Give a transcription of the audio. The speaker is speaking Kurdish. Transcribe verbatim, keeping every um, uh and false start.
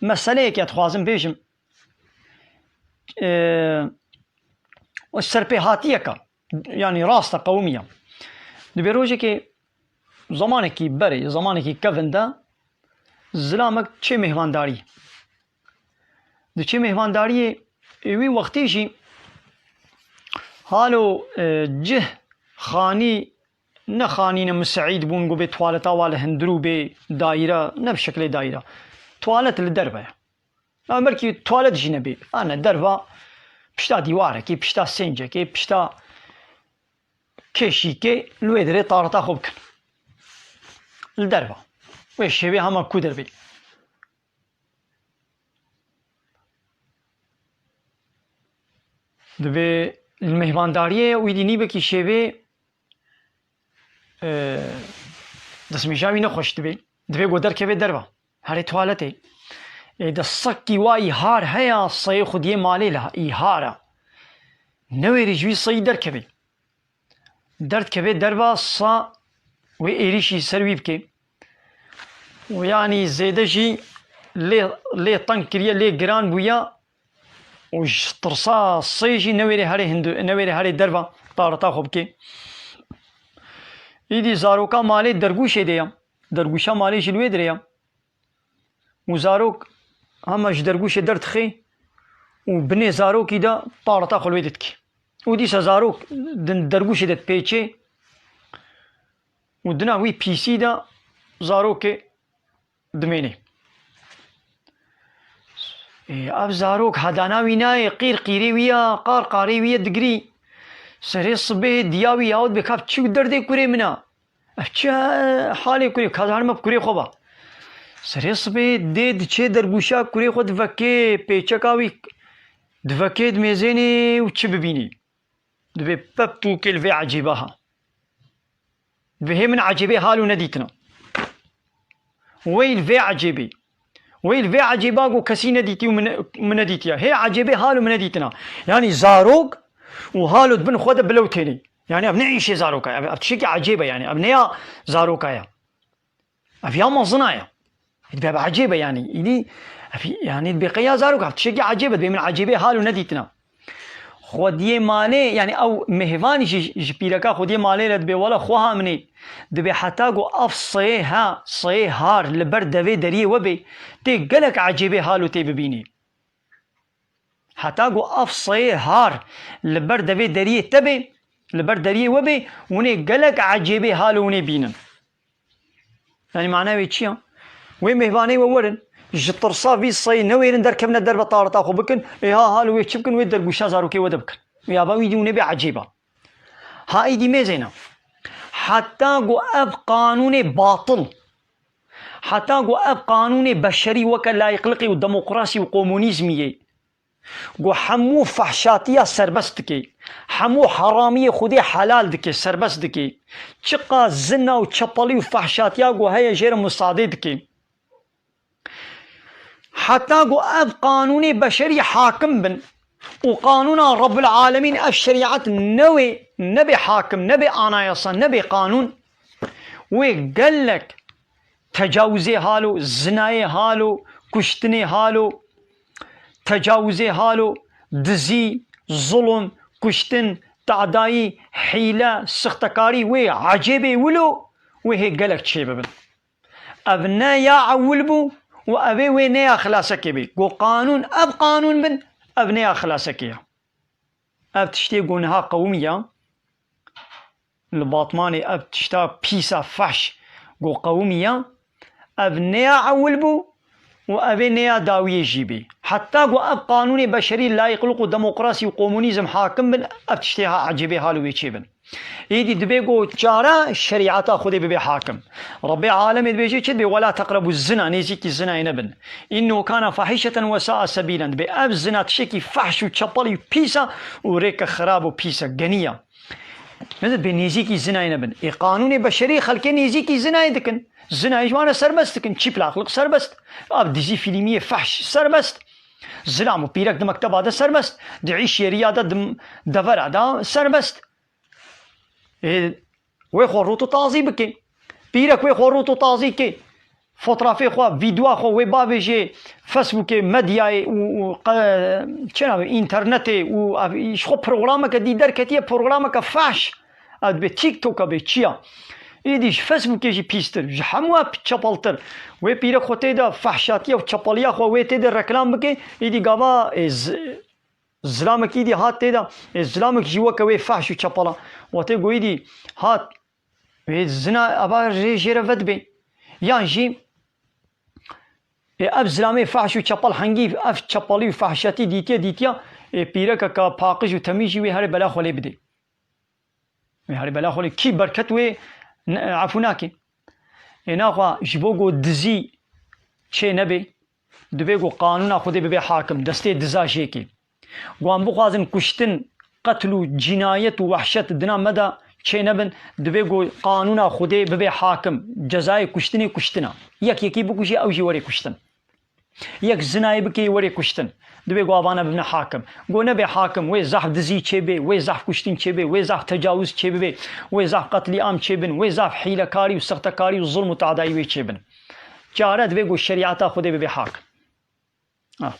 meseleyekê dixwazim bêjim. E, û serpêhatiyeke, yanî rast e, qewimiye. Dibê rojekê zemanekî berê, zemanekî kevin de zilamek çê mêhvandarî. Diçê mêhvandariyê, ê wî wextî jî halo, e, cih, xanî, ne xanî ne miseîd bûn, ku bê tuwaleta wa li hundirû bê dayîre, ne bi şeklê dayîre. Tuwalet li derve ye. Yan belkî tuwalet jî nebê. Ane derva pişta dîwarekê, pişta sêncekê, pişta kêşîkê li wê derê tareta xwe bikin. Li derva. Wê şêvê hema ku derbê. Dibê li mêhvandariyê wî dî nîbekî şêvê, e, destmêja wî nexweş dibê. Dibê ku derkeve derva. Herê tuwaletê. Ê de sekî wa îhar heya, seyê xwediyê malê la îhar e. Newêrî ji wî seyî derkevê. Derdkevê derva sa wê êrîşî ser wî bike. Û yanî zêde jî lê, lê teng kiriye, lê giran bûye û ji tirsa sê jî newêrê herê hindu, newêrê herê derva tareta xwe bike. Îdî zaroka malê dergûşê de ya. Dergûşa malê jî li wê dirê ya. Û zarok hema ji dergûşê derdixê û binê zarokî de tareta xwe li wê didikê. Û dîsa zarok di dergûşê de dipêçê û dina wî pîsî de zarokê dimênê. Ê, ev zarok hedana wî nayê, qîr qîrê wî ya, qar qarê wî ye digirî. Serê sibê diya wî yahut bê ka çi derdê kurê min a? Ev çi halê kurê? Ka zanim ev kurê xwe ba. Serê sibê dê diçê dergûşa kurê xwe divekê, pêçeka wî divekê, dimêzênê û çi bibînî? Dibê pep tûkê li vê ecêba ha. Dibê hê min ecêbê halo nedîtina. Wey li vê ecêbê. Wey li vê ecêba ku kesî nedîtî û min, min nedîtiya. Hê ecêbê halo min nedîtina. Yanî zarok û halo di bin xwe de bilewtênê. Yanî ev ne îşê zaroka ye. Ev, ev tiştekî ecêb e yanî. Ev ne ya zaroka ye. Ev ya mezina ye. Ev dibe ecêb e yanî. Îdî ev yanî dibê qey ya zarok. Ev tiştekî ecêb e. Dibê min ecêbê halo nedîtina. Xwediyê malê, yanî ew mêhvanî jî ji pîreka xwediyê malê re dibê wela xweha min ê. Dibê heta ku ev seyê ha, seyê har li ber devê deriyê we bê, tê gelek ecêbê halo tê bibînî. Heta ku ev seyê har li ber devê deriyê te bê, li ber deriyê we bê, hûn ê gelek ecêbê halo hûn ê bînin. Yanî mana wê çi ya? Wê mêhvanê we werin, ji tirsa vî seyê newêrin derkevine derve tareta xwe bikin, ê ha halo wê çi bikin, wê dergûşa zarokê we de bikin. Wê ava wî dî hûn ê bê ecêba. Ha îdî mêzêne. Heta ku ev qanûnê batil, heta ku ev qanûnê beşerî weke layîqliqî û demokrasî û komunîzmî yê, ku hemû fehşatiya serbest dike, hemû heramiyê Xwedê helal dike, serbest dike, çiqa zina û çepelî û fehşatiya ku heye jê re musadê dike. Heta ku ev qanûnê beşerî hakim bin û qanûna Rabbul Alemîn, ev şerîet newê, nebê hakim, nebê anayasa, nebê qanûn, wê gelek tecawizê halo, zinayê halo, kuştinê halo, tecawizê halo, dizî, zulm, kuştin, tadayî, hîle, sixtekarî, wê ecêbê wilo, wê hê gelek çêbibin. Ev ne ya ewil bû û ev ê wê ne ya xilasekê bê. Ku qanûn ev qanûn bin, ev ne ya xilasekê ya. Ev tiştê ku niha qewimiya li Batmanê, ev tişta pîsa fehş ku qewimiya, ev ne ya ewil bû û ev ê ne ya dawiyê jî bê. Heta ku ev qanûnê beşerî, layîqlik û demokrasî û komunîzm hakim bin, ev tiştê ha ecêbê halo wê çêbin. Êdî dibê ku çara şerîeta Xwedê bibe hakim. Rebbê alemê dibêje çi dibê? "Wela teqrebû zina", nêzîkî zinayê nebin. "Înnehu kana fahîşeten we sa'a sebîlen." Dibê ev zina tiştekî fehş û çepel û pîs e û rêke xirab û pîs e, genî ye. Ne dibê nêzîkî zinayê nebin. Ê qanûnê beşerî xelkê nêzîkî zinayê dikin. Zinayê ji wan re serbest dikin. Çîplaqlik serbest. Ev dizî fîlmiyê fehş serbest. Zilam û pîrek di mekteba de serbest. Di îşyeriya de, di devera de serbest. Ê, wê xwe rût û tazî bike. Pîrek wê xwe rût û tazî ke. fotrafê xwe, vîdyoa xwe wê bavêjê Facebookê, medyayê û, û qe-, çi navê, înternetê û ev, ji xwe programeke dî derketiye, programeke fehş. Ev dibê TikToka bê çi ya? Îdî ji Facebookê jî pîstir, ji hemû ev çepeltir. Wê pîrek xwe tê de fehşatiya û çepeliya xwe wê tê de reklam bike, îdî gava, ê, z-, zilamek îdî hat tê de, ê, zilamek jî weke wê fehş û çepela. Wetê go îdî hat, wê zina ava rê jê re vedibê. Yan jî, ê, ev zilamê fehş û çepel hengî ev çepelî û fehşatî dîtiye, dîtiya, ê, pîrekeke paqij û temîz jî wê herê bela xwe lê bidê. Wê herê bela xwe lê kî berket wê ne-, efû nake. Ê naxwe ji bo ku dizî çê nebe, divê ku qanûna Xwedê bibe hakim, destê diza jêkê. Ku em bixwazin kuştin, qetl û cînayet û wehşet dina me de çê nebin, divê ku qanûna Xwedê bibe hakim, cezayê kuştinê kuştina. Yek yekî bikuje, ew jî were kuştin. Yek zinayê bike, were kuştin. Divê ku avana bibine hakim. Ku nebe hakim, wê zehf dizî çêbe, wê zehf kuştin çêbe, wê zehf tecawuz çêbibe, wê zehf qetlîam çêbin, wê zehf hîlekarî û sextekarî û zulm û tadayî wê çêbin. Çare divê ku şerîeta Xwedê bibe hakim. Ah.